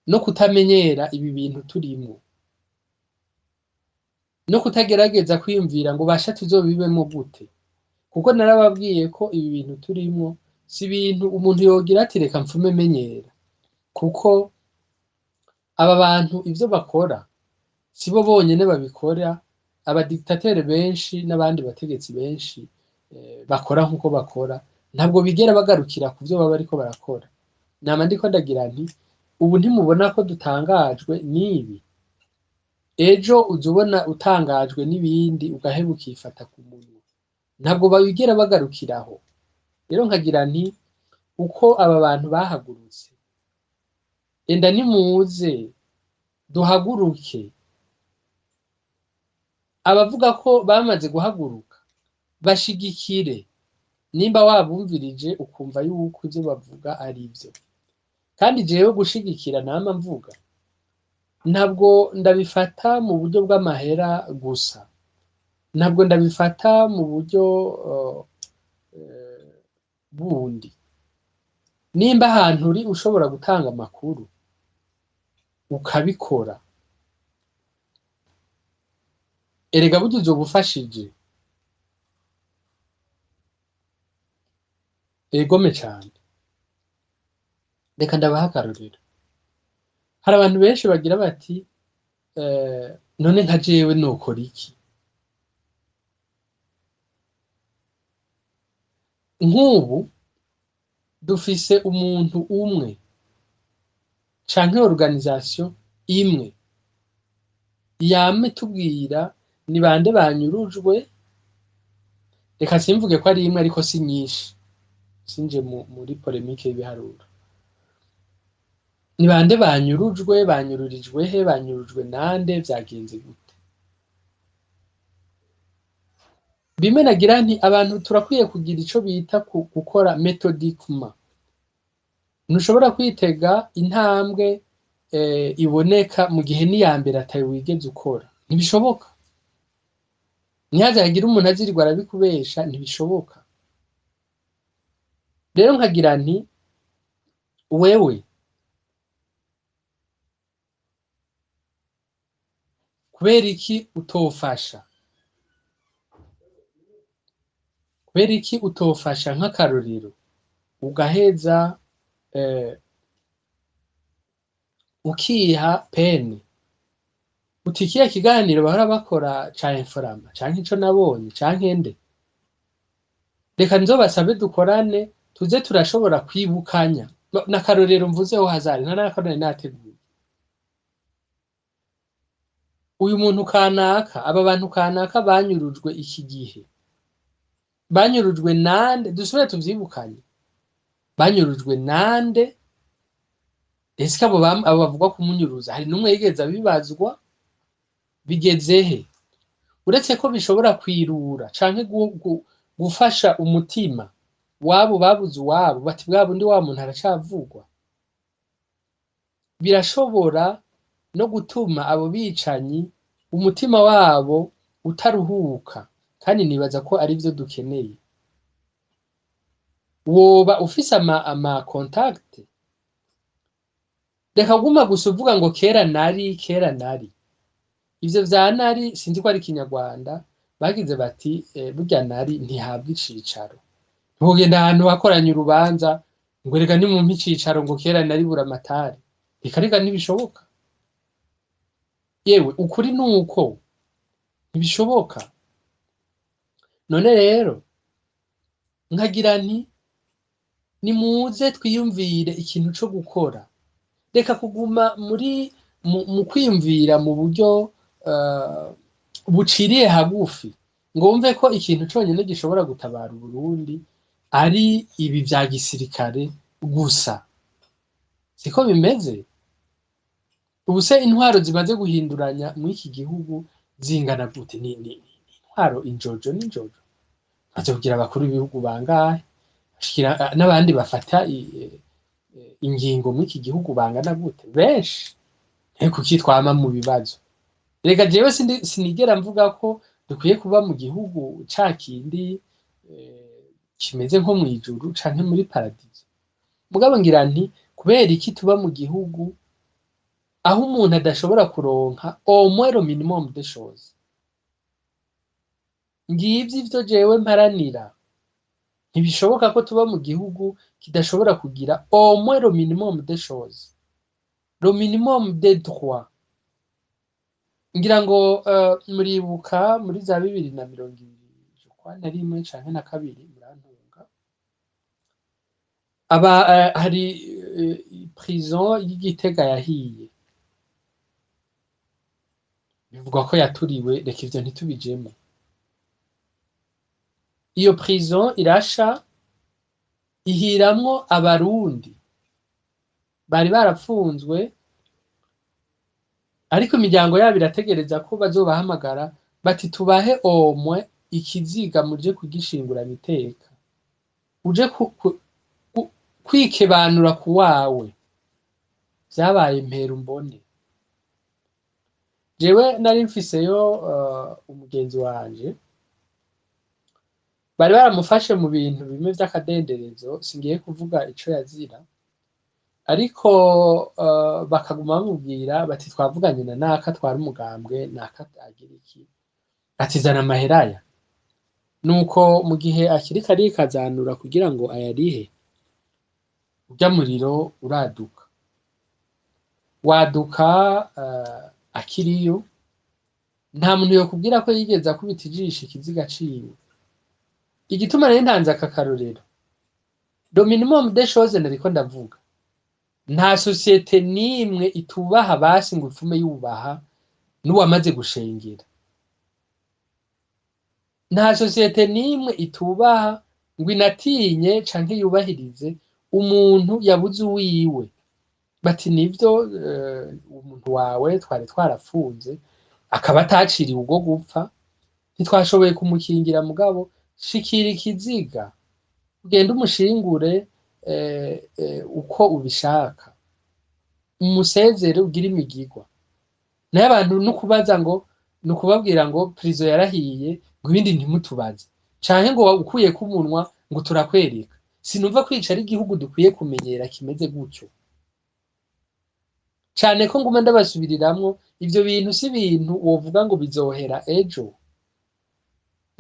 No kutamenyera ibi bintu turimwo, no kutagerageza kwiyumvira ngo basha tuzobibemo gute, kuko narababwiye ko ibi bintu turimwo si ibintu umuntu yogira ati reka mfume menyera, kuko aba bantu ivyo bakora si bo bonyene babikora. Abadiktatere benshi n'abandi bategetsi benshi bakora nk'uko bakora, ntabwo bigera bagarukira ku vyo baba bariko barakora. Nama ndiko ndagira nti ubu ntimubona ko dutangajwe n'ibi, ejo uza ubona utangajwe n'ibindi ugaheba ukifata ku munwa. Ntabwo babigera bagarukiraho. Rero nkagira nti uko aba bantu bahagurutse, enda nimuze duhaguruke. Abavuga ko bamaze guhaguruka bashigikire, nimba wabumvirije ukumva yuko ivyo bavuga ari vyo. Kandi jewe gushigikira nama mvuga, ntabwo ndabifata mu buryo bw'amahera gusa, ntabwo ndabifata mu buryo bundi. Nimba ahantu uri ushobora gutanga amakuru ukabikora, erega burya uzoba ufashije. Egome cane. Reka ndabaha akarorero. Hari abantu benshi bagira bati none nka jewe nokora iki? Nk'ubu dufise umuntu umwe canke organisation imwe yama itubwira ni bande banyurujwe. Reka simvuge ko ari imwe, ariko si nyinshi, sinje muri polémique y'ibiharuro. Ni bande banyurujwe, banyururijwe he, banyurujwe nande, vyagenze gute? Bimwe nagira nti abantu turakwiye kugira ico bita gukora méthodiquement. Ntushobora kwitega intambwe iboneka mu gihe n'iya mbere atayo wigeze ukora. Ntibishoboka. Ntihaze hagire umuntu azirirwa arabikubesha, ntibishoboka. Rero nkagira nti wewe kubera iki utofasha? Kubera iki utofasha nk'akarorero ugaheza ukiha pene uti kiriya kiganiro bahora bakora ca Inforama canke ico nabonye canke nde, reka nzobasabe dukorane, tuze turashobora kwibukanya. N'akarorero mvuzeho hazari, nta n'akarorero nateguye. Uyu muntu kanaka, aba bantu kanaka banyurujwe iki gihe, banyurujwe nande? Dusubire tuvyibukanye, banyurujwe nande? Ese abo bavugwa kumunyuruza hari n'umwe yigeze abibazwa? Bigeze he? Uretse ko bishobora kwirura canke gufasha umutima wabo babuze uwabo, bati bwa bundi wa muntu aracavugwa. Birashobora no gutuma abo bicanyi umutima wabo utaruhuka, kandi nibaza ko arivyo dukeneye. Woba ufise ama contact, reka guma gusa uvuga ngo kera nari, kera nari. Ivyo vya nari sinzi ko ari ikinyarwanda bagize bati burya nari ntihabwa icicaro. Ntugenda ahantu hakoranye urubanza ngo reka nimumpe icicaro ngo kera nari buramatari. Reka reka ntibishoboka. Yewe ukuri nuko ntibishoboka. None rero nkagira nti nimuze twiyumvire ikintu co gukora. Reka kuguma muri mu kwiyumvira mu buryo buciriye hagufi, ngo wumve ko ikintu conyene gishobora gutabara Uburundi ari ibi vya gisirikare gusa. Siko bimeze. Ubu se intwaro zimaze guhinduranya muri iki gihugu zingana gute? Ni intwaro injojo n'injojo. Baza kugira abakuru b'ibihugu bangahe? Bashikira n'abandi bafata ingingo muri iki gihugu bangana gute? Benshi. Kuki twama mu bibazo? Reka jewe sinigera mvuga ko dukwiye kuba mu gihugu ca kindi kimeze nko mw'ijuru canke muri paradizo. Mugabo ngira nti kubera iki tuba mu gihugu Aho umuntu adashobora kuronka au moins le minimum des choses. Ngivyo ivyo jewe mparanira. Ntibishoboka ko tuba mu gihugu kidashobora kugira au moins le minimum des choses, le minimum des droits. Ngira ngo muribuka muri za 2021 canke na kabiri, murantunga, aba hari prison y'Igitega yahiye, bivugwa ko yaturiwe. Reka ivyo ntitubijemo. Iyo prison irasha, ihiramwo Abarundi bari barapfunzwe, ariko imiryango yabo irategereza ko bazobahamagara bati: "Tubahe omwe ikiziga muje kugishingurana iteka, uje kwikebanura ku wawe." Vyabaye mpera umbone. Jewe nari mfiseyo umugenzi wanje bari baramufashe mu bintu bimwe vy'akadenderezo, singiye kuvuga ico yazira, ariko bakaguma bamubwira bati: "Twavuganye na naka twari umugambwe, naka agira iki, ati zana amahera aya." Nuko mu gihe akiriko arikazanura kugira ngo ayarihe, urya muriro uraduka, waduka akiriyo. Nta muntu yokubwira ko yigeze akubita ijisho ikiziga ciwe. Igituma rero ntanze aka karorero, le minimum des choses nariko ndavuga, nta société n'imwe itubaha basi ngo ipfume yubaha n'uwamaze gushengera. Nta société n'imwe itubaha ngo inatinye canke yubahirize umuntu yabuze uwiwe, bati: "Nivyo, umuntu wawe twari twarapfunze akaba ataciriwe urwo gupfa, ntitwashoboye kumukingira, mugabo shikira ikiziga ugende umushingure uko ubishaka, umusezere, ugire imigigwa." Nayo abantu nukubaza ngo nukubabwira ngo prison yarahiye, ngo ibindi ntimutubaze, canke ngo ukuyeko umunwa ngo turakwereka. Sinumva kwica ari igihugu dukwiye kumenyera kimeze gutyo cane, ko nguma ndabasubiriramwo, ivyo bintu si ibintu wovuga ngo bizohera ejo,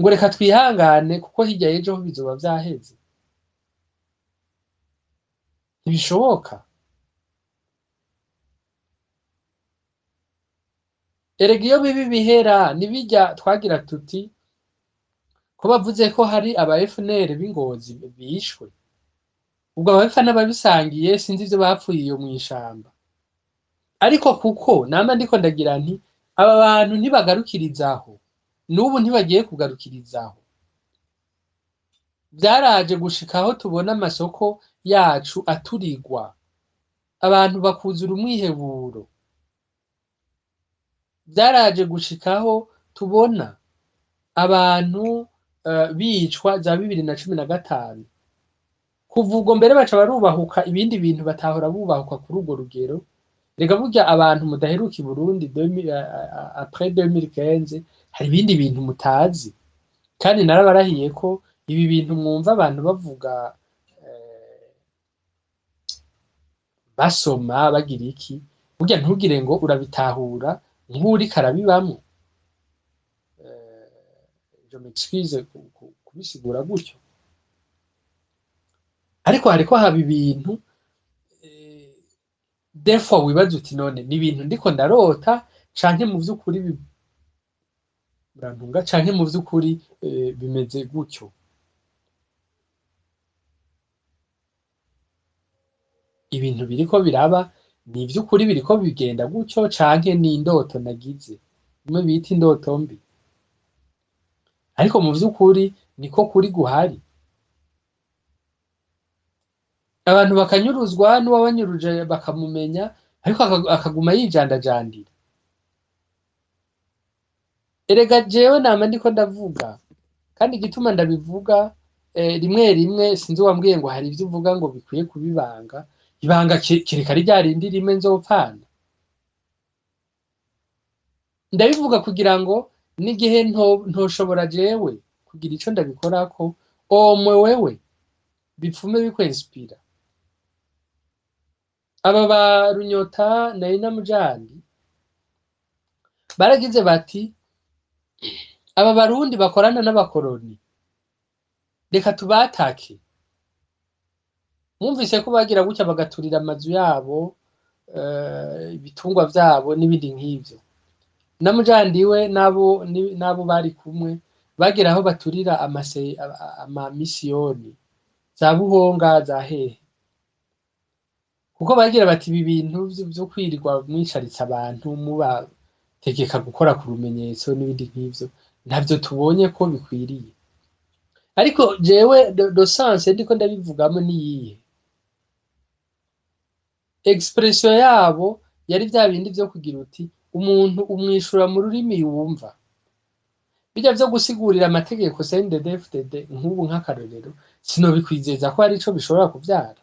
ngo reka twihangane kuko hirya y'ejo ho bizoba vyaheze. Ntibishoboka. Erega iyo biba ibihera nibirya twagira tuti ko bavuze ko hari aba FNL b'Ingozi bishwe, ubwo abapfa n'ababisangiye sinzi ivyo bapfuye iyo mw'ishamba. Ariko kuko nama ndiko ndagira nti aba bantu ntibagarukirizaho, n'ubu ntibagiye kugarukirizaho. Vyaraje gushika aho tubona amasoko yacu aturigwa, abantu bakuzura umwiheburo. Vyaraje gushikaho tubona abantu bicwa za 2015. Kuva ubwo mbere baca barubahuka ibindi bintu batahora bubahuka kuri urwo rugero. Rega burya abantu mudaheruka i Burundi après 2015 hari ibindi bintu mutazi. Kandi narabarahiye ko ibi bintu mwumva abantu bavuga, basoma bagira iki, burya ntugire ngo urabitahura nk'uwuriko arabibamwo. Je m'excuse kubisigura gutyo, ariko hariko haba ibintu des fois wibaza uti: "None ni ibintu ndiko ndarota canke mu vy'ukuri murantunga, canke mu vy'ukuri bimeze gutyo?" Ibintu biriko biraba ni ivy'ukuri biriko bigenda gutyo, canke ni indoto nagize, bimwe bita indoto mbi? Ariko mu vy'ukuri niko kuri guhari. Abantu bakanyuruzwa, n'uwabanyuruje bakamumenya, ariko akaguma yijandajandira. Erega jewe nama ndiko ndavuga, kandi igituma ndabivuga, rimwe rimwe sinzi uwambwiye ngo hari ivyo uvuga ngo bikwiye kubibanga, ibanga kereka ari rya rindi rimwe nzopfana. Ndabivuga kugira ngo n'igihe ntoshobora jewe kugira ico ndabikorako, omwe wewe bipfume bikwinspira. Aba ba Runyota na Inamujandi baragize bati aba Barundi bakorana n'abakoroni, reka tubatake. Mwumvise ko bagira gutya bagaturira amazu yabo, ibitungwa vyabo n'ibindi nk'ivyo. Namujandi we n'abo bari kumwe bagera aho baturira amamisiyoni za Buhonga za hehe, kuko bagira bati ibi bintu vyo kwirirwa mwicaritse abantu mubategeka gukora ku rumenyetso n'ibindi nk'ivyo, ntavyo tubonye ko bikwiriye. Ariko jewe le sens ndiko ndabivugamo niyihe? Expression yabo yari vya bindi vyo kugira uti umuntu umwishura mu rurimi yumva. Bijya vyo gusigurira amategeko CNDD-FDD nk'ubu nk'akarorero, sinobikwizeza ko hari ico bishobora kuvyara.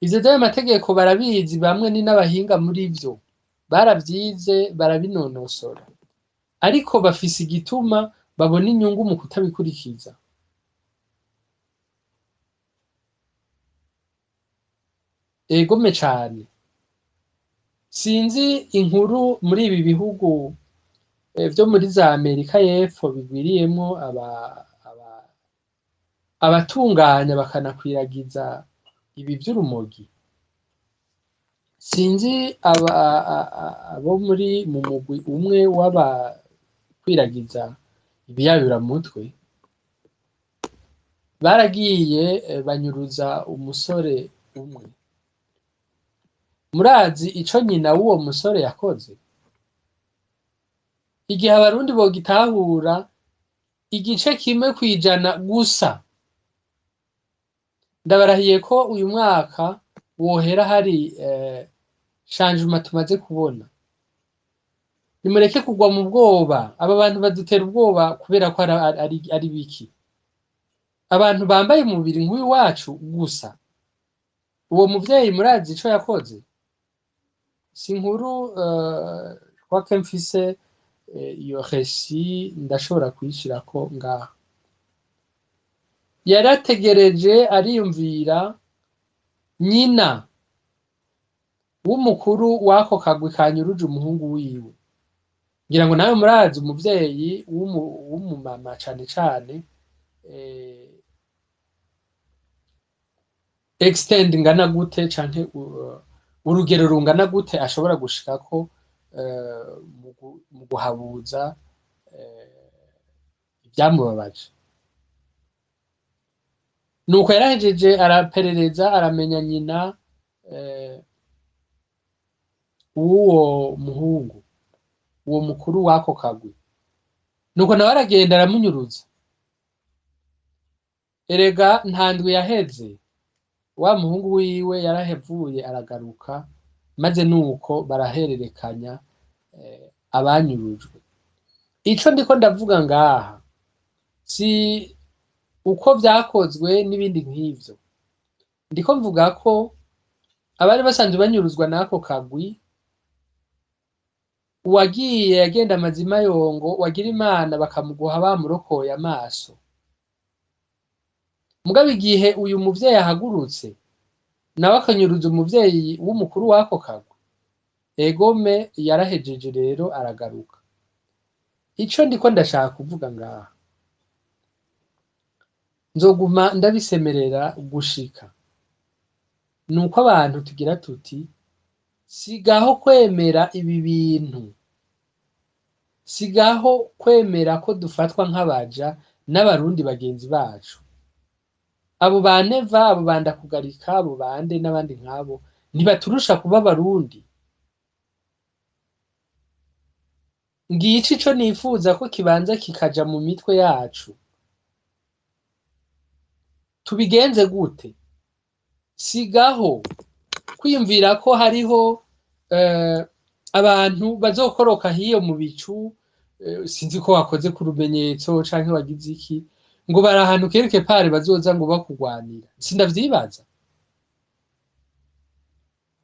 Ivyo vy'ayo mategeko barabizi, bamwe ni n'abahinga muri vyo, baravyize barabinonosora, ariko bafise igituma babona inyungu mu kutabikurikiza. Egome cane. Sinzi inkuru muri ibi bihugu vyo muri za Amerika y'Epfo bigwiriyemwo abatunganya bakanakwiragiza ibi vy'urumogi. Sinzi abo muri mu mugwi umwe w'abakwiragiza ibiyayuramutwe, baragiye banyuruza umusore umwe. Murazi ico nyina w'uwo musore yakoze? Igihe Abarundi bogitahura igice kimwe kwijana gusa, ndabarahiye ko uyu mwaka wohera hari changement tumaze kubona. Nimureke kugwa mu bwoba. Aba bantu badutera ubwoba kubera ko ari biki? Abantu bambaye umubiri nk'uyu wacu gusa. Uwo muvyeyi murazi ico yakoze? Si inkuru, kwake mfise iyo récit ndashobora kuyishirako ngaha. Yarategereje ariyumvira nyina w'umukuru w'ako kagwi kanyuruje umuhungu wiwe. Ngira ngo nawe murazi umuvyeyi w'umumama cane cane, extend ingana gute canke urugero rungana gute ashobora gushikako mu guhabuza ivyamubabaje. Nuko yarahejeje araperereza aramenya nyina w'uwo muhungu, uwo mukuru w'ako kagwi. Nuko nawe aragenda aramunyuruza. Erega nta ndwi yaheze, wa muhungu wiwe yarahevuye aragaruka, maze nuko barahererekanya abanyurujwe. Ico ndiko ndavuga ngaha si uko vyakozwe n'ibindi nk'ivyo. Ndiko mvuga ko abari basanzwe banyuruzwa n'ako kagwi, uwagiye yagenda amazima yongo, wagira Imana bakamuguha bamurokoye amaso. Mugabo igihe uyu muvyeyi ahagurutse nawe akanyuruza umuvyeyi w'umukuru w'ako kagwi, egome yarahejeje rero aragaruka. Ico ndiko ndashaka kuvuga ngaha, nzoguma ndabisemerera gushika nuko abantu tugira tuti sigaho kwemera ibi bintu, sigaho kwemera ko dufatwa nk'abaja n'Abarundi bagenzi bacu. Abo ba Neva, abo ba Ndakugarika, abo bande n'abandi nk'abo ntibaturusha kuba Abarundi. Ngici ico nifuza ko kibanza kikaja mu mitwe yacu. Tubigenze gute? Sigaho kwiyumvira ko hariho abantu bazokoroka hiyo mu bicu, sinzi ko wakoze ku rumenyetso canke wagize iki, ngo bari ahantu quelque part bazoza ngo bakugwanira. Sindavyibaza.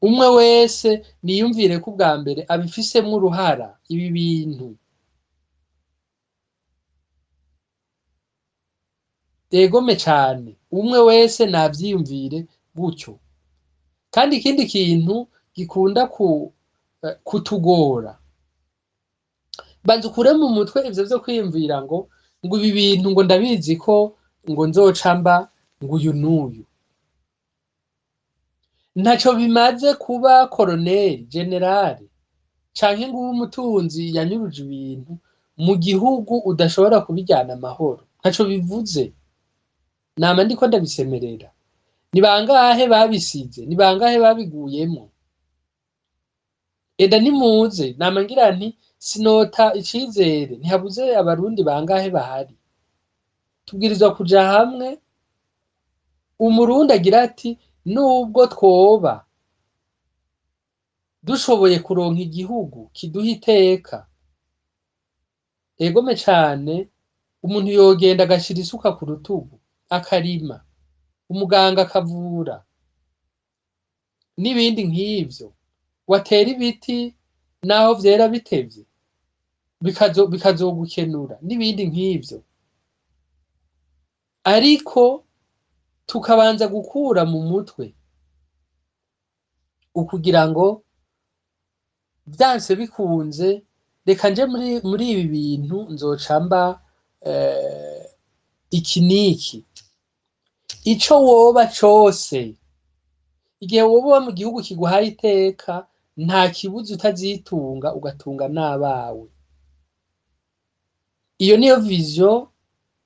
Umwe wese niyumvire ko ubwa mbere abifisemwo uruhara ibi bintu. Egome cane. Umwe wese navyiyumvire gutyo. Kandi ikindi kintu gikunda kutugora, banza ukure mu mutwe ivyo vyo kwiyumvira ngo ibi bintu ngo ndabizi ko ngo nzoca mba ngo uyu n'uyu. Ntaco bimaze kuba koroneri, generale canke ngo ube umutunzi yanyuruje ibintu mu gihugu udashobora kubijyana amahoro. Ntaco bivuze. Nama ndiko ndabisemerera. Ni bangahe babisize? Ni bangahe babiguyemwo? Enda nimuze, nama ngira nti sinota icizere, ntihabuze abarundi bangahe bahari. Tubwirizwa kuja hamwe, umurundi agira ati nubwo twoba dushoboye kuronka igihugu kiduha iteka, egome cane, umuntu yogenda agashira isuka ku rutugu akarima, umuganga akavura n'ibindi nk'ivyo, watera ibiti naho vyera bitevye bikazogukenura n'ibindi nk'ivyo. Ariko tukabanza gukura mu mutwe ukugira ngo vyanse bikunze reka nje muri ibi bintu nzoca mba iki n'iki. Ico woba cose, igihe woba uba mu gihugu kiguhaye iteka, nta kibuza utazitunga ugatunga n'abawe. Iyo niyo vision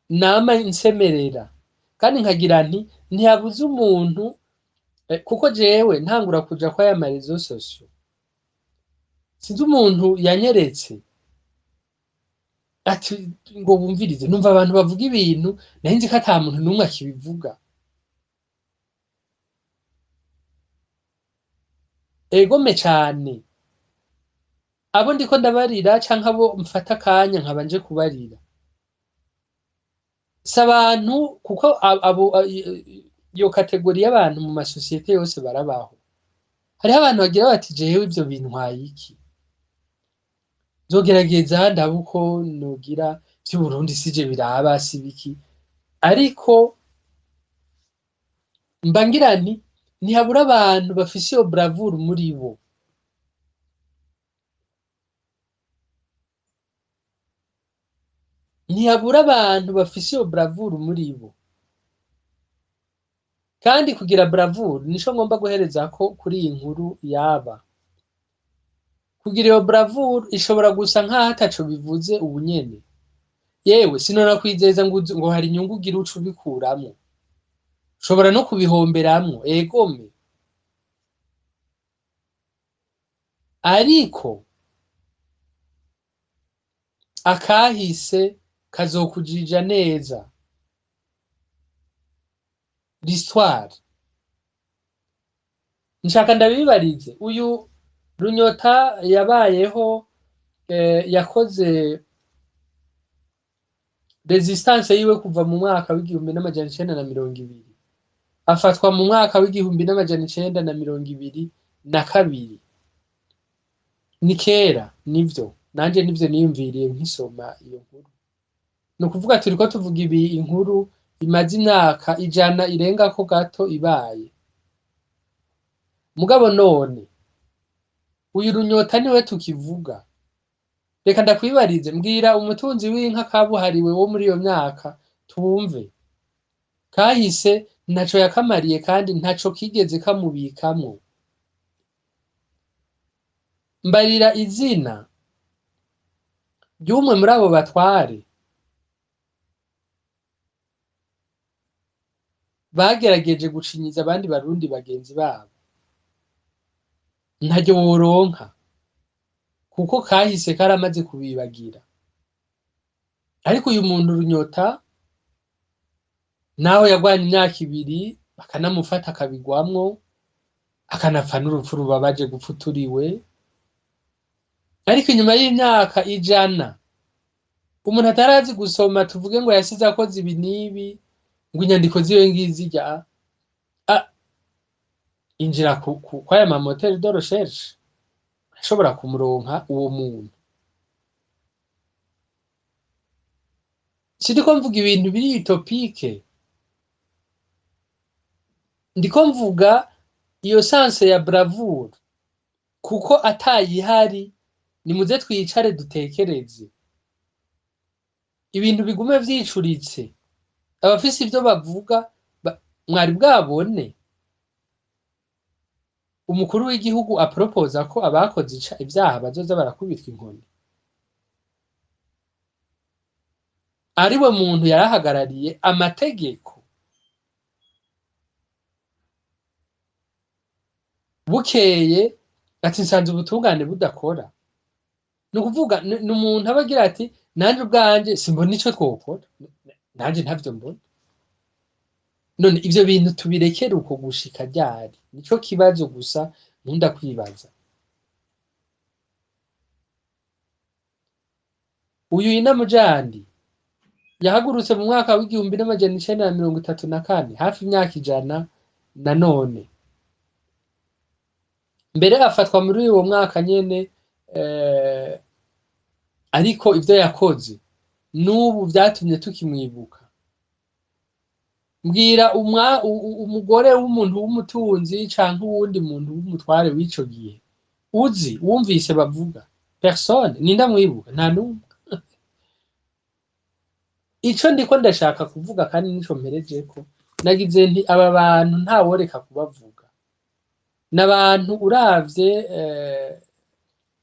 nama nsemerera, kandi nkagira nti ntihabuze umuntu, kuko jewe ntangura kuja kw'aya ma réseaux sociaux, sinzi umuntu yanyeretse ati ngo wumvirize, numva abantu bavuga ibintu nari nzi ko ata muntu n'umwe akibivuga. Egome cane, abo ndiko ndabarira canke abo mfata akanya nkaba nje kubarira, si abantu, kuko abo iyo catégorie y'abantu mu masosiyete yose barabaho. Hariho abantu bagira bati jewe ivyo bintwaye iki, nzogerageza ndabe uko nogira vy'Uburundi sije biraba sibiki, ariko mba ngira nti ntihabura abantu bafise iyo bravoure muri bo. Ntihabura abantu bafise iyo bravoure muri bo. Kandi kugira bravoure nico ngomba guherezako kuri iyi nkuru yaba. Kugira iyo bravoure ishobora gusa nkaho ataco bivuze ubu nyene. Yewe sinonakwizeza ngo hari inyungu ugira uca ubikuramwo. Ushobora no kubihomberamwo, egome. Ariko akahise kazokujija neza. L'histoire. Nshaka ndabibarize, uyu Runyota yabayeho, yakoze résistance yiwe kuva mu mwaka w'1920, afatwa mu mwaka w'1922. Ni kera, nivyo, nanje nivyo niyumviriye nkisoma iyo nkuru. Ni ukuvuga turiko tuvuga ibi inkuru imaze imyaka 100 irengako gato ibaye. Mugabo none uyu Runyota niwe tukivuga. Reka ndakwibarize, mbwira umutunzi w'inka kabuhariwe wo muri iyo myaka twumve. Kahise ntaco yakamariye kandi ntaco kigeze kamubikamwo. Mbarira izina ry'umwe muri abo batware bagerageje gucinyiza abandi barundi bagenzi babo. Ntaryo woronka, kuko kahise karamaze kubibagira. Ariko uyu muntu Runyota naho yagwanye imyaka 2 bakanamufata akabigwamwo, akanapfa n'urupfu rubabaje gupfa uturiwe, ariko inyuma y'imyaka 100 umuntu atarazi gusoma tuvuge ngo yasize akoze ibi n'ibi, ngo inyandiko ziwe ngizirya, injira kw'aya ma moteurs de recherche, ashobora kumuronka uwo muntu. Siniko mvuga ibintu biri utopique. Ndiko mvuga iyo sens ya bravoure, kuko atayihari, nimuze twicare dutekereze, ibintu bigume vyicuritse. Abafise ivyo bavuga, mwari bwabone umukuru w'igihugu apropoza ko abakoze ivyaha bazoza barakubitwa inkoni? Ariwe muntu yarahagarariye amategeko. Bukeye ati nsanze ubutungane budakora. Ni ukuvuga ni umuntu aba agira ati nanje ubwanje simbona ico twokora, nanje ntavyo mbona. None ivyo bintu tubirekere uko gushika ryari? Nico kibazo gusa nkunda kwibaza. Uyu Inamujandi yahagurutse mu mwaka w'1934, hafi imyaka 100 na none. Mbere afatwa muri uwo mwaka nyene, ariko ivyo yakoze n'ubu vyatumye tukimwibuka. Mbwira umugore w'umuntu w'umutunzi canke uwundi muntu w'umutware w'ico gihe uzi wumvise bavuga, personne. Ninde amwibuka? Nta n'umwe. Ico ndiko ndashaka kuvuga, kandi nico mperejeko, nagize nti aba bantu ntaworeka kubavuga. N'abantu uravye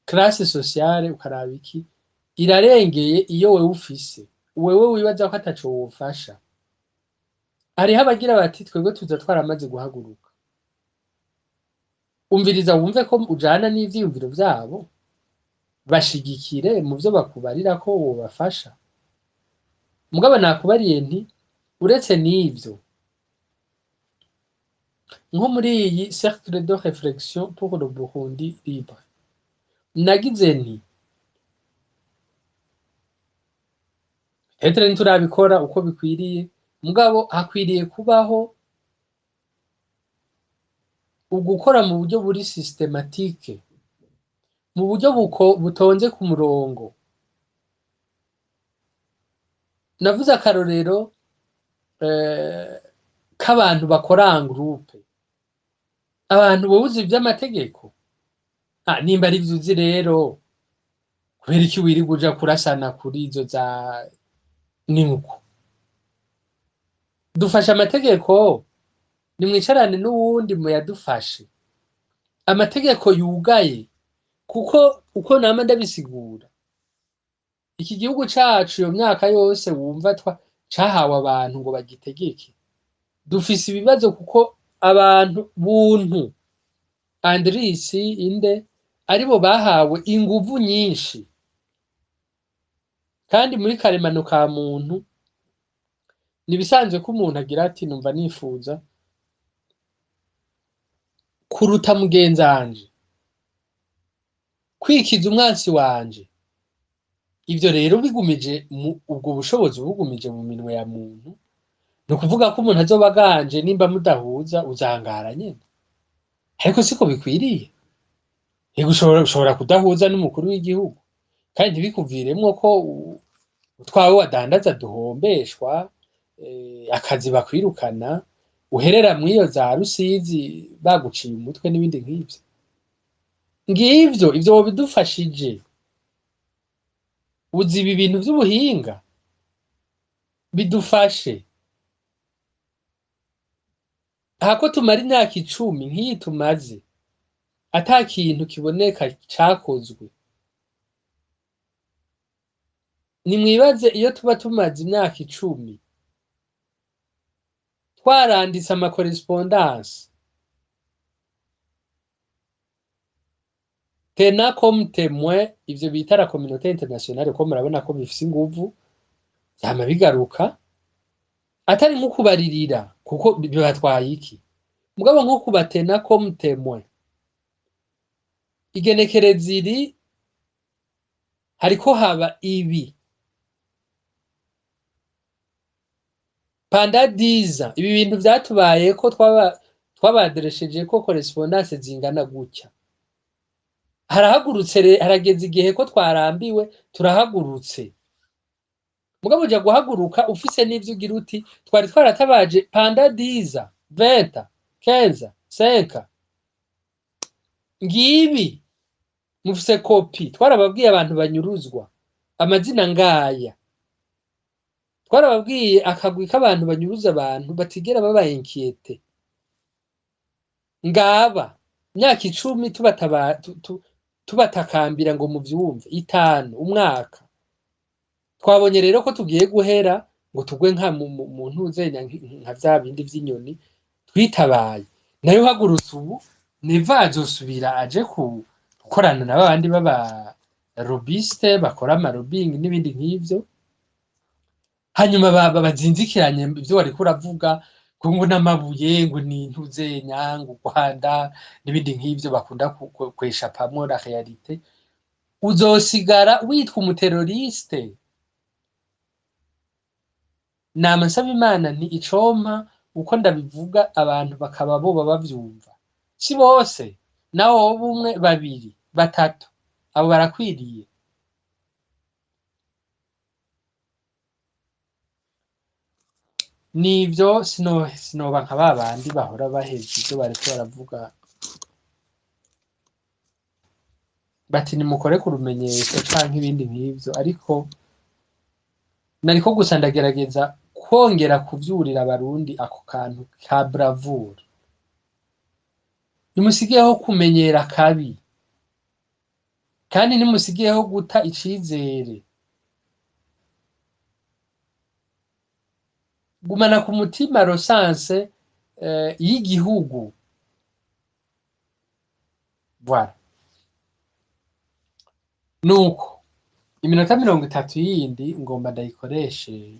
classe sociale, ukaraba iki irarengeye iyo wewe ufise, wewe wibaza ko ataco wofasha. Hariho abagira bati twebwe tuza twaramaze guhaguruka. Umviriza wumve ko ujana n'ivyiyumviro vyabo, bashigikire mu vyo bakubarira ko wobafasha. Mugabo nakubariye nti uretse n'ivyo, nko muri iyi cercle de réflexion pour le Burundi libre, nagize nti etre nturabikora uko bikwiriye, mugabo hakwiriye kubaho ugukora mu buryo buri systématique, mu buryo butonze ku murongo. Navuze akarorero k'abantu bakora en groupe. Abantu buzi ivy'amategeko, nimba ari ivyo uzi rero, kubera iki wirirwa uja kurasana kuri izo za nimuko? Dufashe amategeko, nimwicarane n'uwundi muyadufashe. Amategeko yugaye, kuko uko nama ndabisigura, iki gihugu cacu iyo myaka yose wumva cahawe abantu ngo bagitegeke, dufise ibibazo kuko abantu buntu Andrisi inde aribo bahawe inguvu nyinshi, kandi muri karemano ka muntu nibisanzwe ko umuntu agira ati numva nifuza kuruta mugenzanje, kwikiza umwansi wanje. Ivyo rero bigumije ubwo bushobozi bugumije mu minwe ya muntu, ni ukuvuga ko umuntu azoba aganje, nimba mudahuza uzangara nyene. Ariko siko bikwiriye. Ego, ushobora kudahuza n'umukuru w'igihugu, kandi ntibikuviremwo ko utwawe wadandaza duhombeshwa, akazi bakwirukana, uherera mw'iyo za Rusizi baguciye umutwe n'ibindi nk'ivyo. Ngivyo ivyo wobidufashije. Uzi ibi bintu vy'ubuhinga bidufashe hako tumara imyaka 10 nk'iyi tumaze ata kintu kiboneka cakozwe. Nimwibaze iyo tuba tumaze imyaka 10 twaranditse ama correspondance tena comme témoin, ivyo bita la communauté internationale, ko murabona ko bifise inguvu, vyama bigaruka, atari nko kubaririra kuko bibatwaye iki, mugabo nko kubatena comme témoin. Igenekerezo iri hariko haba ibi pendant 10 ans, ibi bintu vyatubayeko, twabaderesheje ko correspondance zingana gutya. Harahagurutse, harageze igihe ko twarambiwe, turahagurutse. Mugabo uja guhaguruka ufise n'ivyo ugira uti twari twaratabaje pendant 10 ans, 20 ans, 15, 5. Ngibi mufise copie. Twarababwiye abantu banyuruzwa amazina ngaya, twarababwiye akagwi k'abantu banyuruza abantu batigera baba inquiétés. Ngaba imyaka 10 tubatakambira ngo muvyumve, 5, umwaka. Twabonye rero ko tugiye guhera ngo tugwe nka mu ntuzenya nka vya bindi vy'inyoni twitabaye. Nayo hagurutse ubu, Neva azosubira aje gukorana na babandi b'aba lobbyistes bakora ama lobbying n'ibindi nk'ivyo, hanyuma bazinzikiranye ivyo wariko uravuga ngo n'amabuye, ngo ni ntuzenya, ngo u Rwanda n'ibindi nk'ivyo bakunda kweshapamwo la réalité. Uzosigara witwa umu terroriste. Nama nsaba Imana nti icompa uko ndabivuga abantu bakaba boba bavyumva, si bose, naho woba umwe, babiri, batatu, abo barakwiriye. Nivyo, sinoba nka babandi bahora baheza ivyo bariko baravuga bati nimukore ku rumenyetso canke ibindi nk'ivyo, ariko nariko gusa ndagerageza kwongera kuvyurira Abarundi ako kantu ka bravoure. Ntimusigeho kumenyera kabi, kandi ntimusigeho guta icizere. Gumana ku mutima le sens y'igihugu. Voilà. Nuko iminota 30 yindi ngomba ndayikoreshe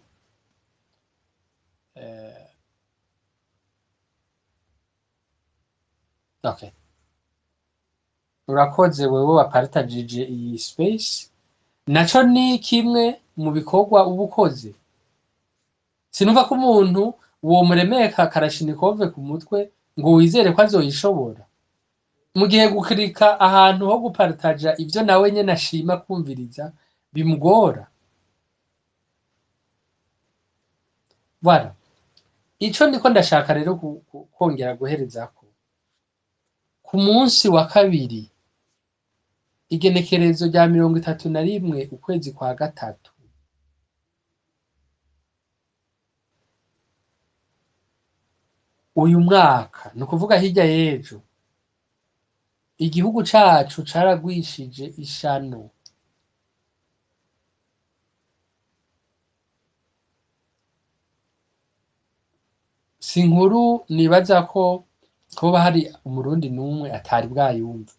okay. Urakoze wewe wapartagije iyi space, naco ni kimwe mu bikorwa uba ukoze. Sinumva ko umuntu womuremeka karashinikove ku mutwe ngo wizere ko azoyishobora, mu gihe gukirika ahantu ho gupartaja ivyo nawe nyene ashima kumviriza bimugora. Voilà. Ico ndiko ndashaka rero kongera guherezako, ku munsi wa kabiri, igenekerezo rya 31 ukwezi kwa gatatu, uyu mwaka, ni ukuvuga hirya y'ejo, igihugu cacu caragwishije ishano. Si inkuru nibaza ko hoba hari Umurundi n'umwe atari bwayumve.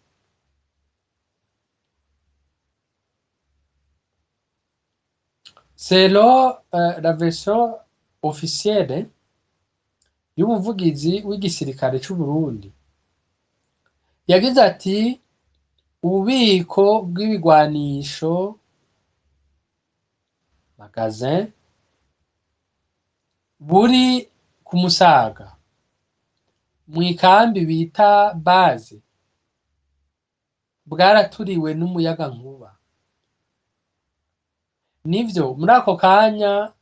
Selon la version officielle y'umuvugizi w'igisirikare c'Uburundi, yagize ati ububiko bw'ibigwanisho, magasin, buri ku Musaga mw'ikambi bita base bwaraturiwe n'umuyagankuba. Nivyo, muri ako kanya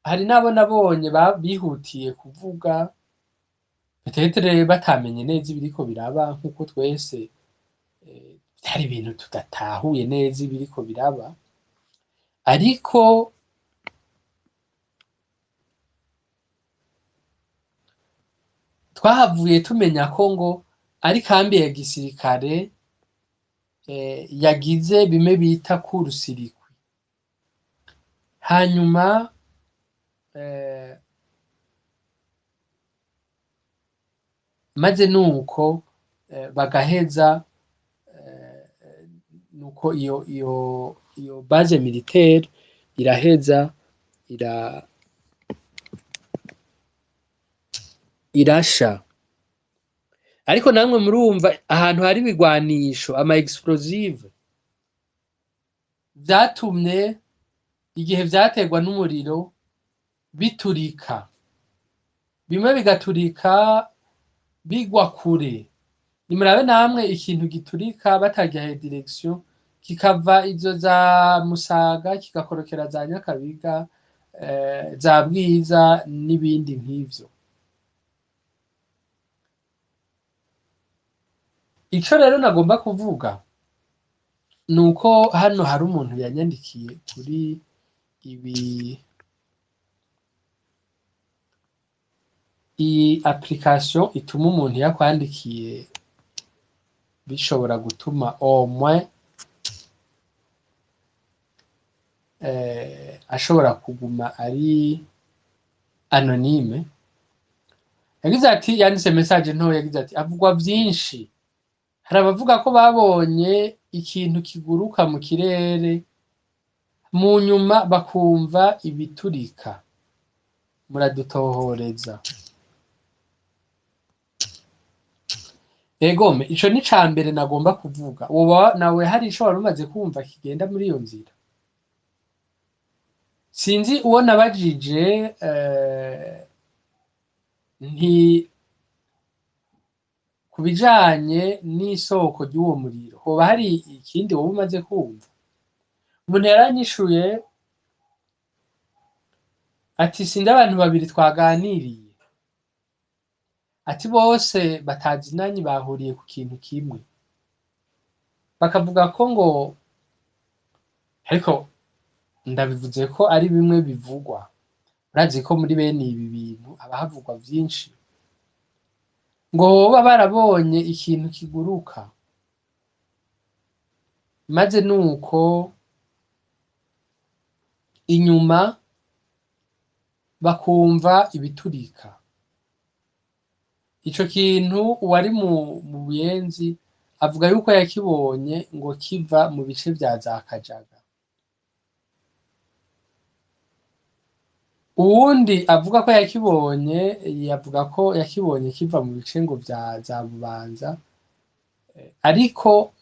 hari n'abo nabonye bihutiye kuvuga, peut-être batamenye neza ibiriko biraba, nk'uko twese vyari ibintu tudatahuye neza ibiriko biraba, ariko twahavuye tumenya ko ngo ari kambi ya gisirikare yagize bimwe bita court-circuit, hanyuma maze nuko bagaheza nuko iyo base militaire iraheza irasha. Ariko namwe murumva ahantu hari ibigwanisho, ama explosive, vyatumye igihe vyaterwa n'umuriro biturika, bimwe bigaturika bigwa kure. Nimurabe namwe ikintu giturika batagihaye direction, kikava izo za Musaga kigakorokera za Nyakabiga, za Bwiza n'ibindi nk'ivyo. Ico rero nagomba kuvuga ni uko hano hari umuntu yanyandikiye kuri ibi, iyi application ituma umuntu yakwandikiye bishobora gutuma au moins ashobora kuguma ari anonyme. Yagize ati, yanditse message nto, yagize ati avugwa vyinshi, hari abavuga ko babonye ikintu kiguruka mu kirere mu nyuma bakumva ibiturika, muradutohoreza. Egome, ico ni ca mbere nagomba kuvuga. Woba nawe hari ico wari umaze kumva kigenda muri iyo nzira? Sinzi uwo nabajije, nti ku bijanye n'isoko ry'uwo muriro hoba hari ikindi woba umaze kumva? Umuntu yaranyishuye ati sinzi abantu babiri twaganiriye, ati bose batazinanye bahuriye ku kintu kimwe, bakavuga ko ngo, ariko ndabivuze ko ari bimwe bivugwa, urazi ko muri bene ibi bintu haba havugwa vyinshi, ngo boba barabonye ikintu kiguruka, maze nuko inyuma bakumva ibiturika. Ico kintu uwari mu Buyenzi avuga yuko yakibonye ngo kiva mu bice vya za Kajaga. Uwundi avuga ko yakibonye, yavuga ko yakibonye kiva mu bice ngo vya za Bubanza, ariko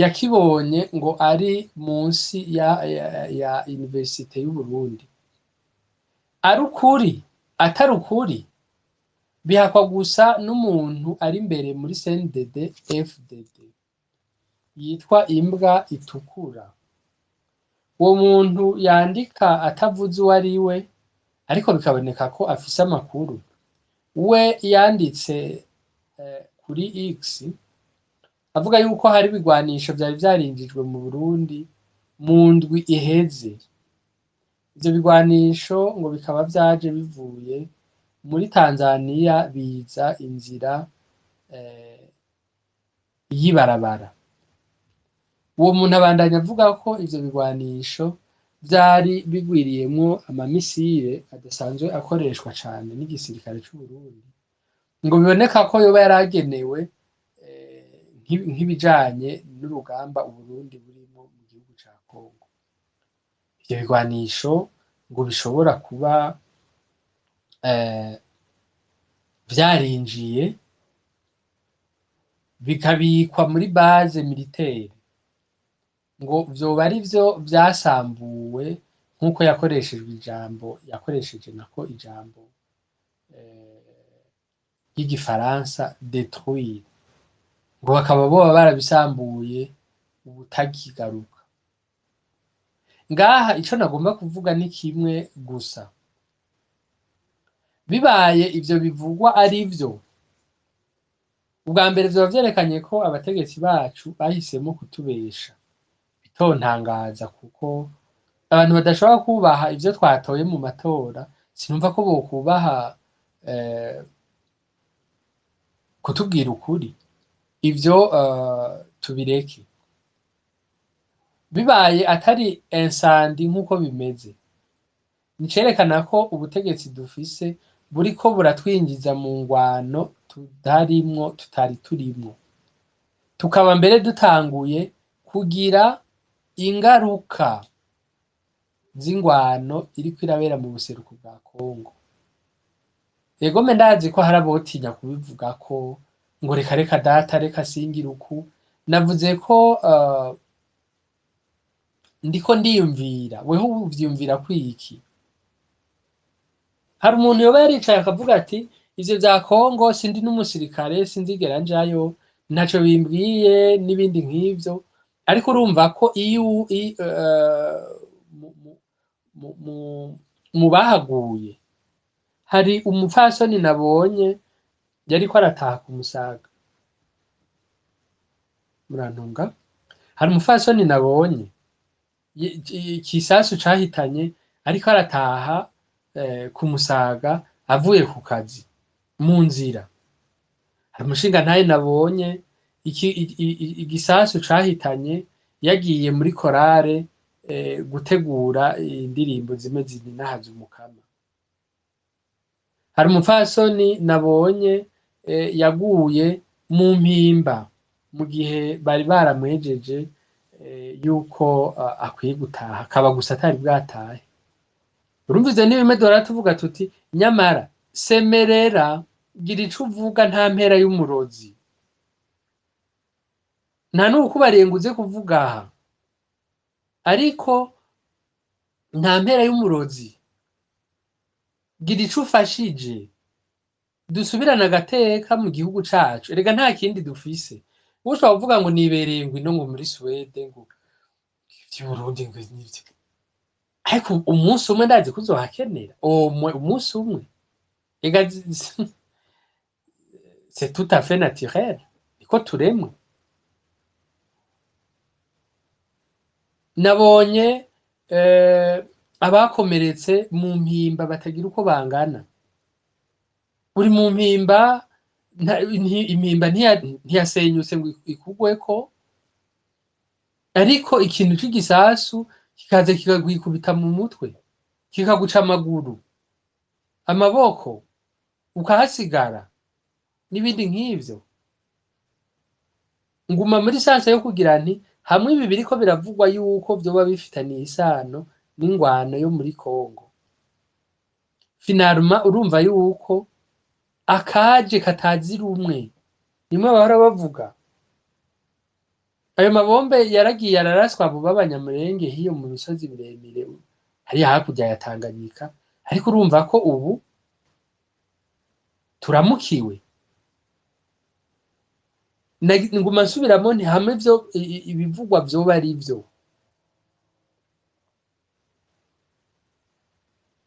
yakibonye ngo ari munsi ya Universite y'Uburundi. Ari ukuri atari ukuri bihakwa gusa n'umuntu ari imbere muri CNDD FDD yitwa Imbwa Itukura. Uwo muntu yandika atavuze uwo ari we, ariko bikaboneka ko afise amakuru. We yanditse kuri X avuga yuko hari ibigwanisho vyari vyarinjijwe mu Burundi mu ndwi iheze. Ivyo bigwanisho ngo bikaba vyaje bivuye muri Tanzania biza inzira y'ibarabara. Uwo muntu abandanya avuga ko ivyo bigwanisho vyari bigwiriyemwo amamisire adasanzwe akoreshwa cane n'igisirikare c'Uburundi, ngo biboneka ko yoba yaragenewe nk'ibijanye n'urugamba Uburundi burimo mu gihugu ca Congo. Ivyo bigwanisho ngo bishobora kuba vyarinjiye bikabikwa muri base militaire, ngo vyoba ari vyo vyasambuwe nk'uko yakoreshejwe ijambo, yakoresheje nako ijambo ry'igifaransa détruire, ngo bakaba boba barabisambuye ubutakigaruka. Ngaha ico nagomba kuvuga ni kimwe gusa, bibaye ivyo bivugwa ari vyo, ubwa mbere vyoba vyerekanye ko abategetsi bacu bahisemo kutubesha. Bitontangaza kuko abantu badashobora kubaha ivyo twatoye mu matora, sinumva ko bokubaha kutubwira ukuri. Ivyo tubireke. Bibaye atari incendie nk'uko bimeze, nicerekana ko ubutegetsi dufise buriko buratwinjiza mu ngwano tutarimwo, tutari turimwo, tukaba mbere dutanguye kugira ingaruka z'ingwano iriko irabera mu buseruko bwa Kongo. Egome ndazi ko hari abotinya kubivuga ko ngo reka reka data reka singira uku. Navuze ko ndiko ndiyumvira, weho uvyiyumvira kwiki? Hari umuntu yoba yaricaye akavuga ati ivyo vya Kongo sindi n'umusirikare, sinzigera njayo, ntaco bimbwiye n'ibindi nk'ivyo. Ariko urumva ko iyo mu bahaguye hari umupfasoni nabonye yariko arataha ku Musaga, Murantunga, hari umupfasoni nabonye ikisasu cahitanye ariko arataha ku Musaga avuye ku kazi mu nzira. Hari umushingantahe nabonye igisasu cahitanye yagiye muri korale gutegura indirimbo zimwe zininahaza Umukama. Hari umupfasoni nabonye yaguye mu Mpimba mu gihe bari baramwejeje yuko akwiye gutaha, akaba gusa atari bwatahe. Urumva ivyo ni bimwe duhora tuvuga tuti nyamara semerera, gira ico uvuga, nta mpera y'umurozi. Nta n'uwukubariye ngo uze kuvuga aha, ariko nta mpera y'umurozi. Gira ico ufashije, dusubirane agateka mu gihugu cacu. Erega nta kindi dufise. Ushobora kuvuga ngo nibereye ngo ino, ngo muri Suwede, ngo ivy'Uburundi ngo nivyo, ariko umunsi umwe ndazi ko uzohakenera umunsi umwe. Ega c'est tout à fait naturel, niko turemwe. Nabonye abakomeretse mu Mpimba batagira uko bangana. Uri mu Mpimba, Impimba ntiyasenyutse ngo ikugweko, ariko ikintu c'igisasu kikaza kikakwikubita mu mutwe, kikaguca amaguru, amaboko, ukahasigara n'ibindi nk'ivyo. Nguma muri sens yo kugira nti hamwe ibi biriko biravugwa yuko vyoba bifitaniye isano n'ingwano yo muri Congo, finalement urumva yuko akaje katazi rumwe. Nimwe bahora bavuga, ayo mabombe yaragiye araraswa abo b'Abanyamulenge hiyo mu misozi miremire hariya hakurya ya Tanganyika, ariko urumva ko ubu turamukiwe. Nguma nsubiramo nti hamwe ivyo ibivugwa vyoba ari vyo,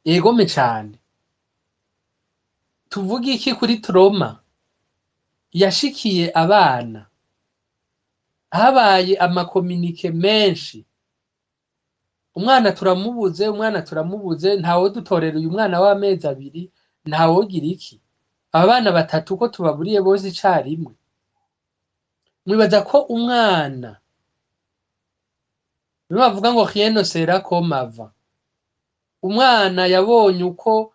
yegome cane. Tuvuge iki kuri trauma yashikiye abana? Habaye ama communiqués menshi, umwana turamubuze, umwana turamubuze, ntawodutorera uyu mwana w'amezi 2, ntawogira iki. Aba bana batatu ko tubaburiye bose icarimwe, mwibaza ko umwana, bimwe bavuga ngo rien ne sera comme avant, umwana yabonye uko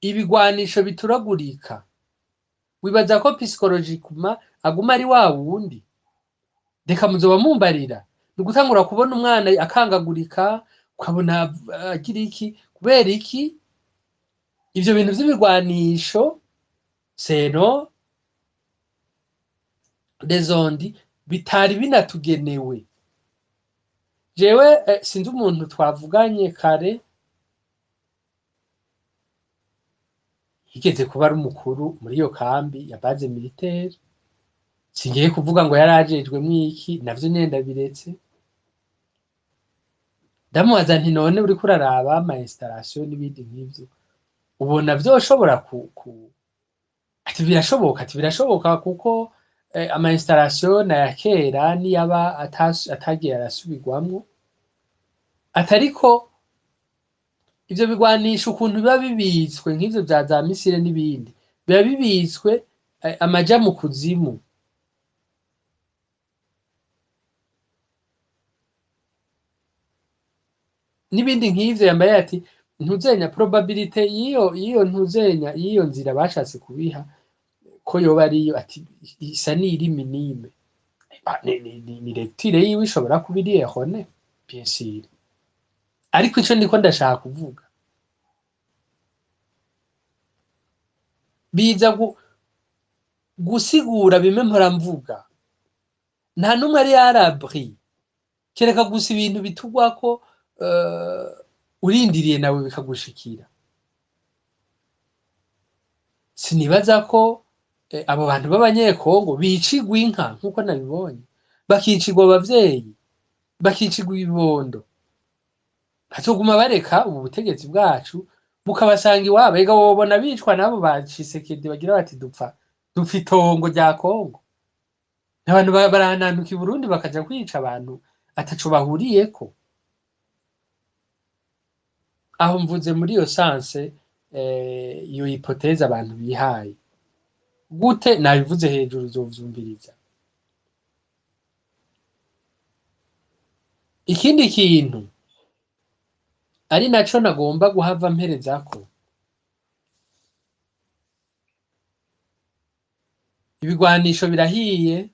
ibigwanisho bituragurika, wibaza ko psychologiquement aguma ari wa wundi? Reka muzoba mumbarira. Ni ugutangura kubona umwana akangagurika, ukabona agira iki, kubera iki? Ivyo bintu vy'ibigwanisho seno dezondi bitari binatugenewe. Jewe sinzi umuntu twavuganye kare yigeze kuba ari umukuru muri iyo kambi ya base militaire, singiye kuvuga ngo yarajejwemwo iki, navyo nyene ndabiretse. Ndamubaza nti none uriko uraraba ama installation n'ibindi nk'ivyo, ubona vyoshobora ku ati birashoboka, ati birashoboka, kuko ama installation na ya kera niyaba atagiye arasubirwamwo, atariko ivyo bigwanisho ukuntu biba bibitswe nk'ivyo vya za missiles n'ibindi, biba bibitswe amaja mu kuzimu. N'ibindi nk'ivyo. Yambaye ati ntuzenya probabilité y'iyo ntuzenya y'iyo nzira bashatse kubiha ko yoba ariyo, ati isa n'iri minime. Ni lecture yiwe ishobora kuba iri erronée, bien sûr, ariko ico ndiko ndashaka kuvuga, biza gusigura bimwe mpora mvuga: nta n'umwe ari à l'abri, kereka gusa ibintu bitugwako urindiriye nawe bikagushikira. Sinibaza ko abo bantu b'Abanyekongo bicigwa inka nk'uko nabibonye, bakicigwa abavyeyi, bakicigwa ibibondo, bazoguma bareka ubu butegetsi bwacu bukabasanga iwabo. Ega wobona bicwa n'abo ba Tshisekedi bagira bati dupfa itongo rya Kongo. Abantu baranantuka i Burundi bakaja kwica abantu ataco bahuriyeko. Aho mvuze muri iyo sens, iyo hypothèse abantu bihaye. Gute nabivuze hejuru, uzovyumviriza. Ikindi kintu ari naco nagomba guhava mperezako, ibigwanisho birahiye,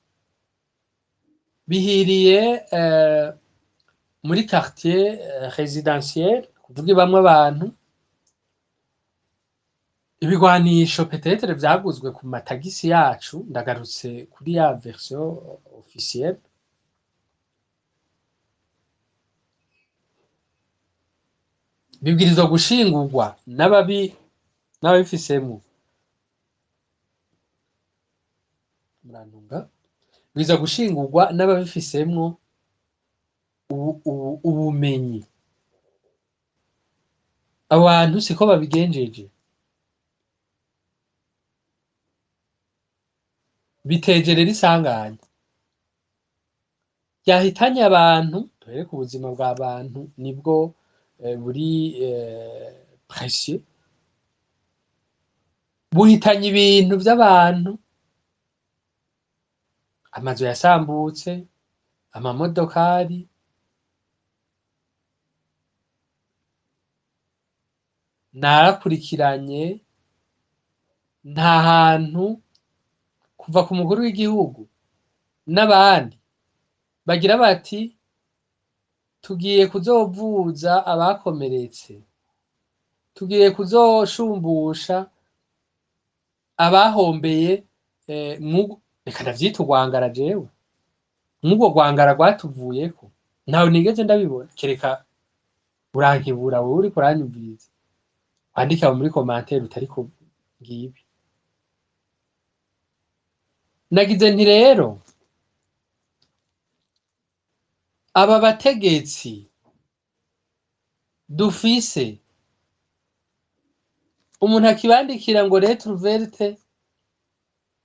bihiriye muri quartier résidentiel, kuvuga ibamwo abantu. Ibigwanisho peut-être vyaguzwe ku matagisi yacu, ndagarutse kuri ya version officielle. Bibwirizwa gushingurwa n'ababifisemwo. Murantunga, bibwirizwa gushingurwa n'ababifisemwo ubumenyi. Abo bantu siko babigenjeje. Biteje rero isanganya ryahitanye abantu. Duhere ku buzima bw'abantu, nibwo buri précieux. Buhitanye ibintu vy'abantu, amazu yasambutse, amamodokari. Narakurikiranye, nta hantu kuva ku mukuru w'igihugu n'abandi bagira bati tugiye kuzovuza abakomeretse, tugiye kuzoshumbusha abahombeye, reka ndavyita urwangara jewe, mw'urwo rwangara rwatuvuyeko ntawe nigeze ndabibona, kereka urankebura wewe uriko uranyumviriza, wandike aho muri commentaire utariko ngibi. Nagize nti rero aba bategetsi dufise, umuntu akibandikira ngo lettre ouverte,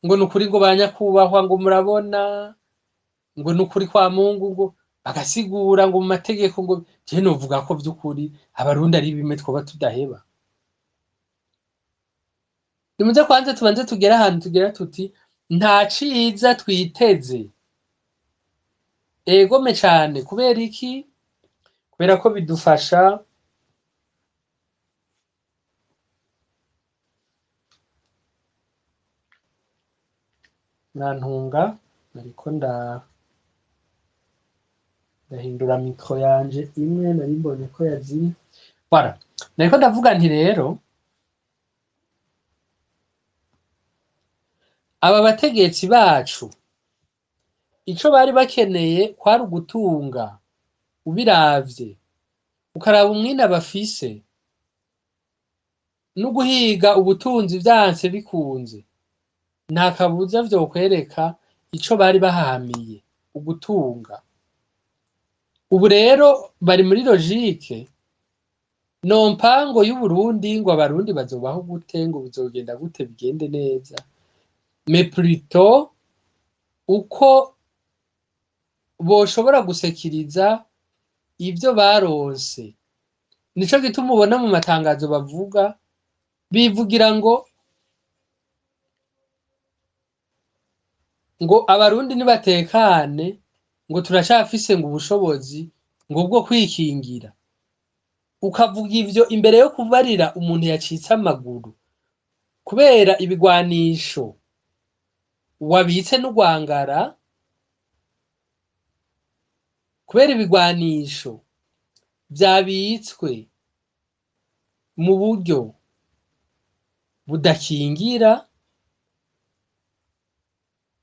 ngo nukuri, ngo banyakubahwa, ngo murabona, ngo nukuri kwa Mungu, ngo bagasigura ngo mu mategeko, ngo je novuga ko vy'ukuri Abarundi ari bimwe twoba tudaheba. Nimuze kwanza tubanze tugere ahantu tugera tuti nta ciza twiteze. Egome cane. Kubera iki? Kubera ko bidufasha nantunga, nariko ndahindura micro yanje imwe nari mbonye ko yazimye. Voilà, nariko ndavuga nti rero aba bategetsi bacu ico bari bakeneye kwari ugutunga. Ubiravye ukaraba umwina bafise no guhiga ubutunzi vyanse bikunze, nta kabuza vyokwereka ico bari bahahamiye, ugutunga. Ubu rero bari muri logique nompango y'Uburundi, ngo Abarundi bazobaho gute, ngo bizogenda gute, bigende neza, mais plutôt uko boshobora gusekiriza ivyo baronse. Nico gituma ubona mu matangazo bavuga, bivugira ngo Abarundi nibatekane, ngo turacafise ngo ubushobozi ngo bwo kwikingira. Ukavuga ivyo imbere yo kubarira umuntu yacitse amaguru kubera ibigwanisho wabitse n'urwangara, kubera ibigwanisho vyabitswe mu buryo budakingira,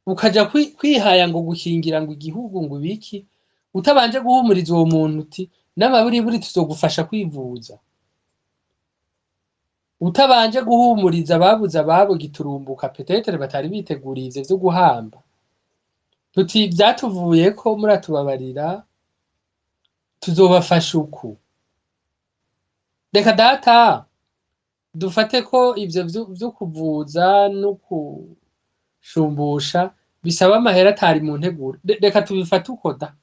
ukaja kwihaya ngo gukingira ngo igihugu ngo ibiki, utabanje guhumuriza uwo muntu uti n'amaburiburi tuzogufasha kwivuza, utabanje guhumuriza ababuze ababo giturumbuka, peut-être batari biteguriye ivyo vyo guhamba, tuti vyatuvuyeko muratubabarira, tuzobafasha uku. Reka data, dufate ko ivyo vyo kuvuza no kushumbusha Bisaba amahera atari mu nteguro. Reka tubifate uko da.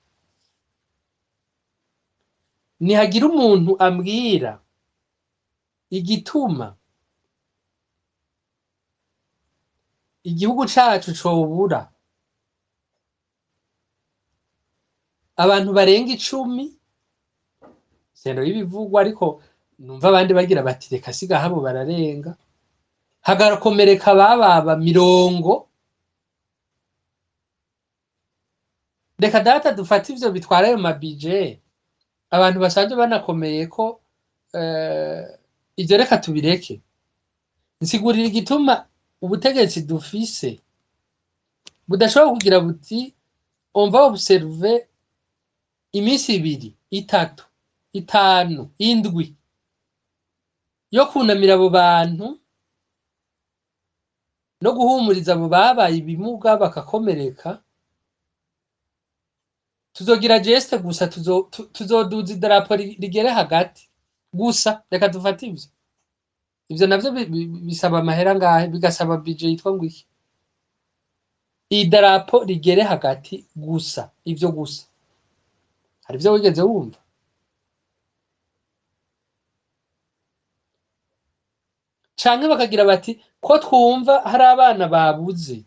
Nihagira umuntu ambwira igituma igihugu cacu cobura abantu barenga 10, sendo y'ibivugwa, ariko numva abandi bagira bati reka siga habo bararenga, hagakomereka bababa 40. Reka data dufate ivyo bitwara ayo mabije, abantu basanzwe banakomeye ko ivyo reka tubireke. Nsigurira igituma ubutegetsi dufise budashobora kugira buti on va observer iminsi 2, 3, 5, 7 yo kunamira abo bantu no guhumuriza abo babaye ibimuga bakakomereka. Tuzogira geste gusa, tuzoduza idarapo rigere hagati gusa. Reka dufate ivyo. Ivyo navyo bisaba amahera ngahe, bigasaba budget yitwa ngo iki? Idarapo rigere hagati gusa, ivyo gusa. Hari ivyo wigeze wumva? Canke bakagira bati ko twumva hari abana babuze.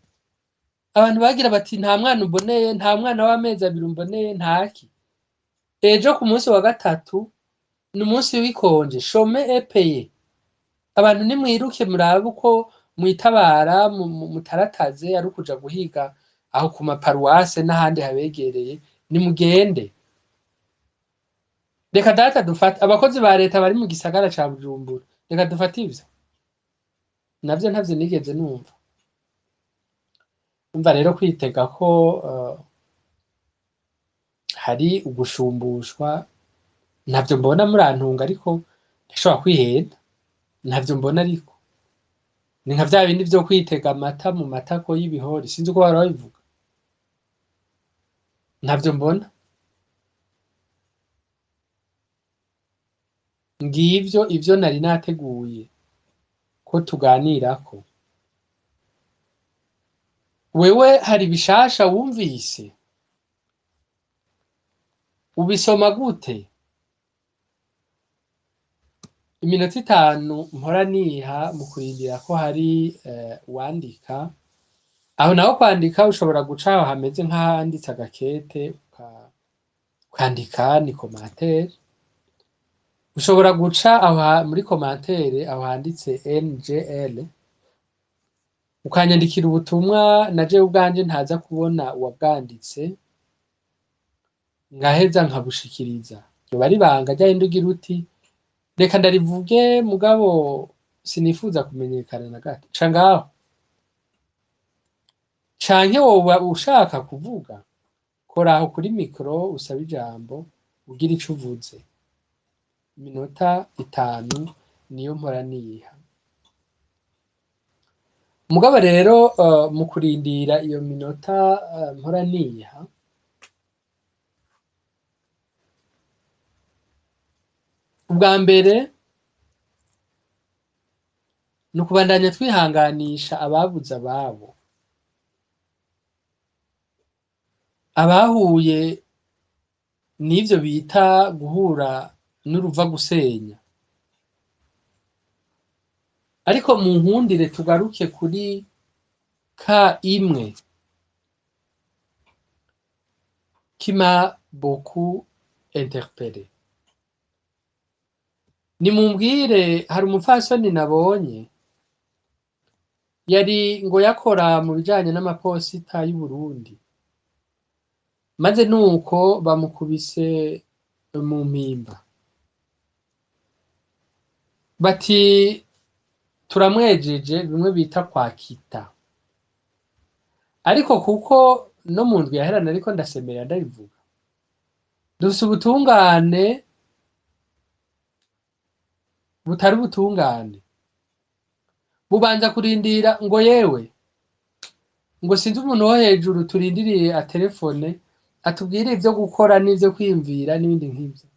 Abantu bagira bati nta mwana umboneye, nta mwana w'amezi 2 umboneye, ntaki. Ejo ku munsi wa 3 ni umunsi w'ikonje, chôme et payé. Abantu nimwiruke murabe uko mwitabara, mutarataze, ari ukuja guhiga aho ku maparuwase n'ahandi habegereye, nimugende. Reka data dufate abakozi ba leta bari mu gisagara ca Bujumbura, reka dufate ivyo. Navyo ntavyo nigeze numva. Umva rero kwitega ko hari ugushumbushwa, ntavyo mbona, murantunga, ariko ndashobora kwihenda, ntavyo mbona. Ariko ni nka vya bindi vyo kwitega amata mu matako y'ibihori, sinzi uko bahora babivuga, ntavyo mbona. Ngivyo ivyo nari nateguye ko tuganirako. Wewe hari bishasha wumvise? Ubisoma gute? Iminota 5 mpora niha mu kurindira ko hari uwandika. Aho naho kwandika ushobora guca aho hameze nk'ahanditse agakete ukandika ni commentaire. Ushobora guca aho muri commentaire aho handitse NGL ukanyandikira ubutumwa, naje ubwanje ntaza kubona uwabwanditse, ngaheza nkabushikiriza. Yoba ari ibanga rya ugira uti reka ndarivuge mugabo sinifuza kumenyekana na gato, ca ngaho. Canke woba ushaka kuvuga, kora aho kuri mikoro usabe ijambo ugira ico uvuze. Iminota 5 niyo mpora niha. Mugabo rero mu kurindira iyo minota mpora niha, ubwa mbere ni ukubandanya twihanganisha ababuze ababo, abahuye n'ivyo bita guhura n'uruva gusenya. Ariko mu nkundire tugaruke kuri ka imwe qui m'a beaucoup interpellé. Nimumbwire, hari umupfasoni nabonye yari ngo yakora mu bijanye n'amaposita y'u Burundi, maze nuko bamukubise mu mpimba bati turamwejeje, bimwe bita kwakita. Ariko kuko no mu ndwi yaherana ariko ndasemerera ndabivuga, dufise ubutungane butari ubutungane, bubanza kurindira ngo yewe ngo sinzi umuntu wo hejuru turindiriye atelefone atubwire ivyo gukora n'ivyo kwiyumvira n'ibindi nk'ivyo.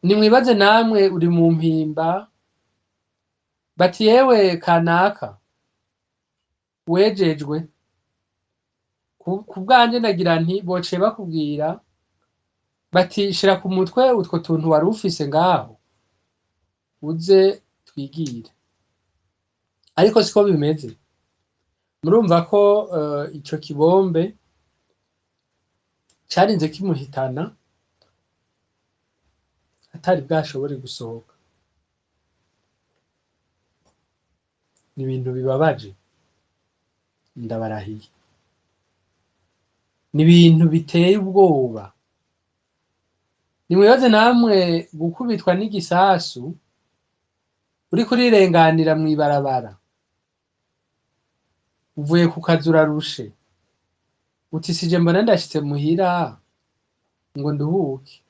Nimwibaze namwe uri mu mpimba bati yewe kanaka Wejejwe ku bwanje, nagira nti bociye bakubwira bati shira ku mutwe utwo tuntu wari ufise ngaho, uze twigire, ariko siko bimeze. Murumva ko ico kibombe carinze kimuhitana atari bwashobore gusohoka. Ni ibintu bibabaje, ndabarahiye, ni ibintu biteye ubwoba. Nimwibaze namwe gukubitwa n'igisasu uriko urirenganira mw'ibarabara, uvuye ku kazi, urarushe, uti sije mbona ndashitse muhira ngo nduhuke.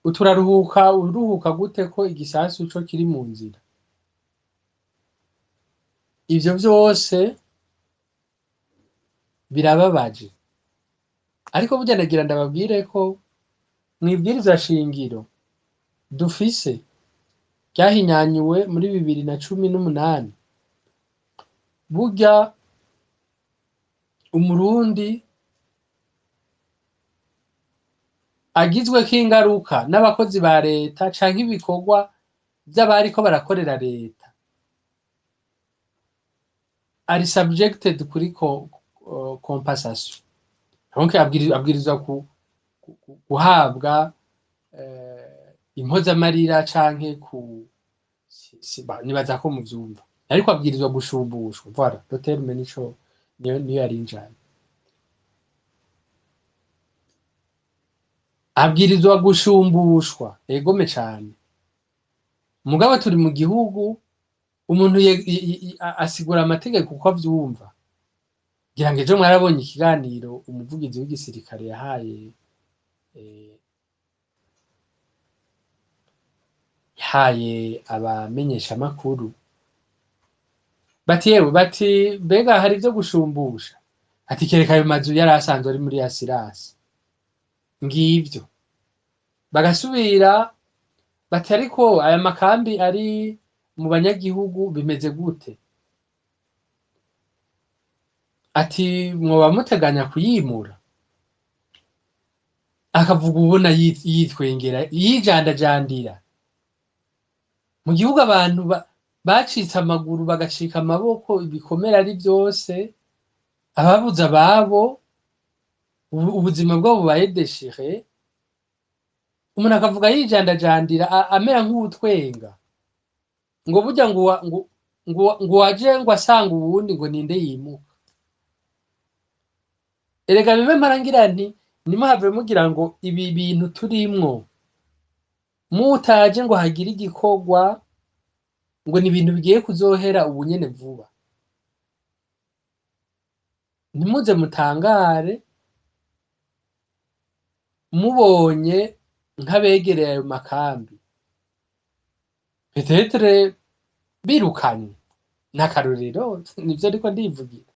Uti uraruhuka, uruhuka gute ko igisasu co kiri mu nzira? Ivyo vyose birababaje, ariko burya nagira ndababwire ko mw'ibwirizwa shingiro dufise ryahinyanyuwe muri 2018, burya Umurundi agizweko ingaruka n'abakozi ba leta canke ibikorwa vy'abariko barakorera leta ari subjected kuri compensation, donc abwirizwa guhabwa impozamarira canke ku nibaza ko muvyumva, ariko abwirizwa gushumbushwa. Voilà le terme, nico niyo yari injanye. Abwirizwa gushumbushwa, egome cane. Mugabo turi mu gihugu umuntu asigura amategeko uko avyumva. Ngira ngo ejo mwarabonye ikiganiro umuvugizi w'igisirikare yahaye abamenyeshamakuru, bati yewe, bati mbega hari ivyo gushumbusha? Ati kereka ayo mazu yari asanzwe ari muri assurance. Ngivyo bagasubira bati ariko aya makambi ari mu banyagihugu bimeze gute? Ati mwoba muteganya kuyimura? Akavuga ubona yitwengera, yijandajandira. Mu gihugu abantu bacitse amaguru, bagacika amaboko, ibikomere ari vyose, ababuze ababo, ubuzima bwabo bubaye déchiré, umuntu akavuga yijandajandira, amera nk'uwutwenga, ngo burya ngo uwaje ngo asanga uwundi ngo ninde yimuka. Erega bimwe mpora ngira nti ntimuhave mugira ngo ibi bintu turimwo mutaje ngo hagire igikorwa, ngo ni ibintu bigiye kuzohera ubu nyene vuba. Ntimuze mutangare mubonye nk'abegereye ayo makambi peut-être birukanywe, n'akarorero, nivyo ndiko ndivugira.